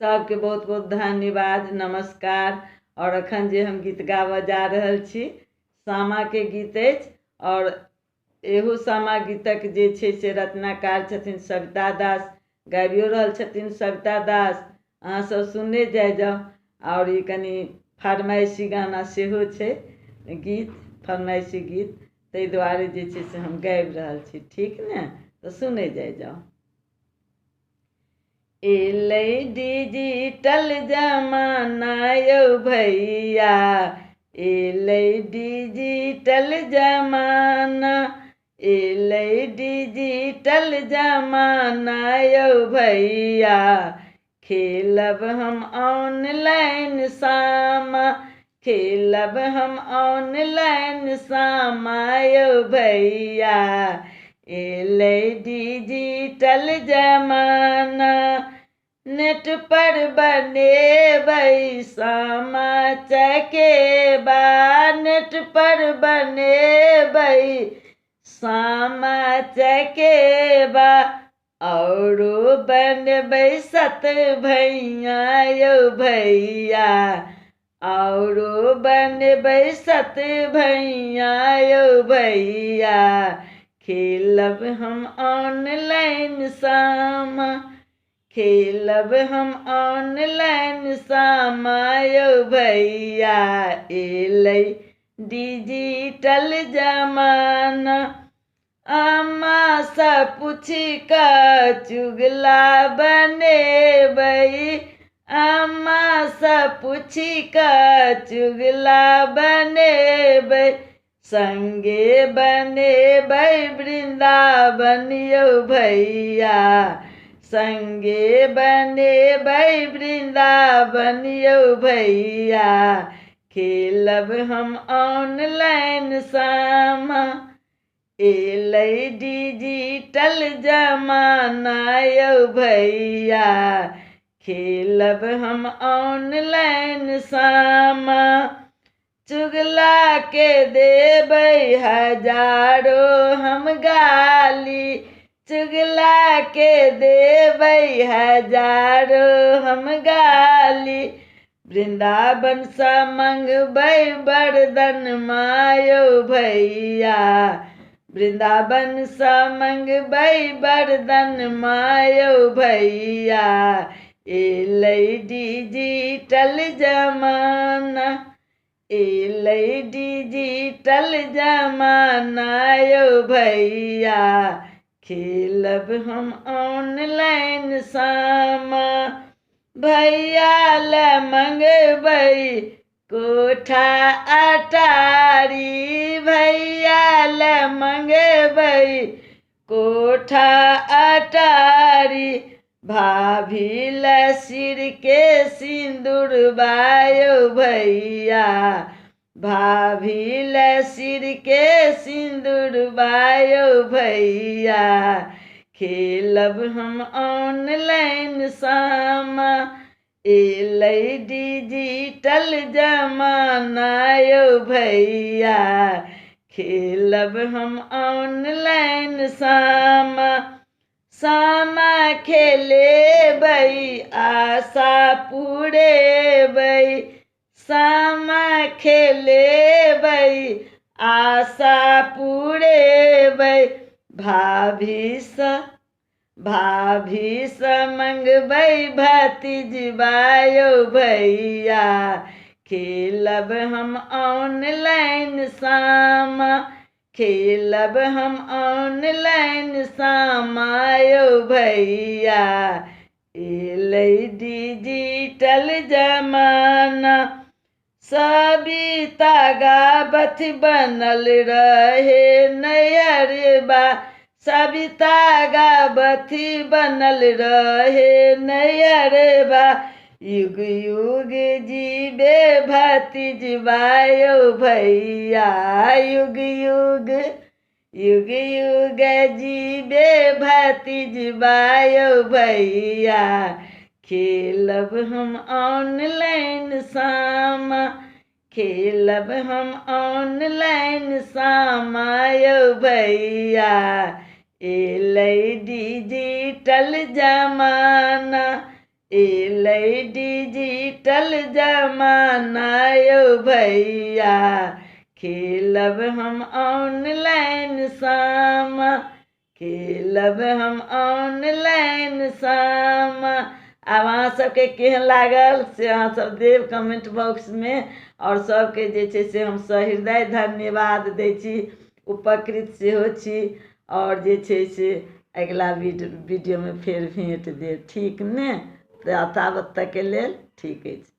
सबके बहुत बहुत धन्यवाद, नमस्कार। आओर एखन जे हम गीत गाबऽ जा रहल छी सामाके गीत अछि, आओर एहू सामा गीतक जे छै से रचनाकार छथिन सविता दास, गाबियो रहल छथिन सविता दास। अहाँ सब सुनने जाइ जाउ। आओर ई कनि फरमाइशी गाना सेहो छै गीत, फरमाइशी गीत, ताहि दुआरे जे छै से हम गाबि रहल छी, ठीक ने? तऽ सुनै जाइ जाउ। एलै डिजिटल जमाना यौ भैया, एलै डिजिटल जमाना, एलै डिजिटल जमाना यौ भैया, खेलब हम ऑनलाइन सामा, खेलब हम ऑनलाइन सामा यौ भैया, एलै डिजिटल जमाना। नेट पर बनेबै सामा चकेबा, नेट पर बनेबै सामा चकेबा, औरो बनबै सत भैया यौ भैया, औरो बनबै सत भैया यौ भैया, खेलब हम ऑनलाइन सामा, खेलब हम ऑनलाइन सामा यौ भैया, एलै डिजिटल जमाना। अम्मा सँ पूछि कऽ चुगला बनेबै, अम्मा सँ पूछि कऽ चुगला बनेबै, संगे बनेबै वृन्दावन यौ भैया, संगे बनेबै वृन्दावन यौ भैया, खेलब हम ऑनलाइन सामा, एलै डिजिटल जमाना यौ भैया, खेलब हम ऑनलाइन सामा। चुगला के देबै हजारो हम गाली, चुगला के देबै हजारो हम गाली, वृन्दावन सँ मंगबै वरदन मायौ भैया, वृन्दावन सँ मंगबै वरदन मायौ भैया, एलै डिजिटल जमाना, एलै डिजिटल जमाना यौ भैया, खेलब हम ऑनलाइन सामा। भैया ले मंगबै कोठा अटारी, भैया ले मंगबै कोठा अटारी, भाभी ले सिर के सिन्दूर बायौ भैया, भाभी ले सिर के सिन्दूर बायौ भैया, खेलब हम ऑनलाइन सामा, एलै डिजिटल जमाना यौ भैया, खेलब हम ऑनलाइन सामा। सामा खेलेबै आशा पुरेबै, सामा खेलेबै आशा पुरेबै, भाभी सँ मंगबै भतीजबा यौ भैया, खेलब हम ऑनलाइन सामा, खेलब हम ऑनलाइन सामा यौ भैया, एलै डिजिटल जमाना। सविता गाबथि बनल रहे नैहरबा, सविता गाबथि बनल रहे नैहरबा, युग युग जीवे भतीजबा यौ भैया, युग युग युग युग जीवे भतीजबा यौ भैया, खेलब हम ऑनलाइन सामा, खेलब हम ऑनलाइन सामा यौ भैया, एलै डिजिटल जमाना, एलै डिजिटल जमाना यौ भैया, खेलब हम ऑनलाइन सामा, खेलब हम ऑनलाइन सामा। आब अहाँ सबके केहन लागल से अहाँ सब देब कमेंट बॉक्समे। आओर सबके जे छै से हम सहृदय धन्यवाद दै छी, उपकृत सेहो छी। आओर जे छै से अगिला वीडियोमे फेर भेट देब, ठीक ने? तऽ ताबत तकके लेल ठीक अछि।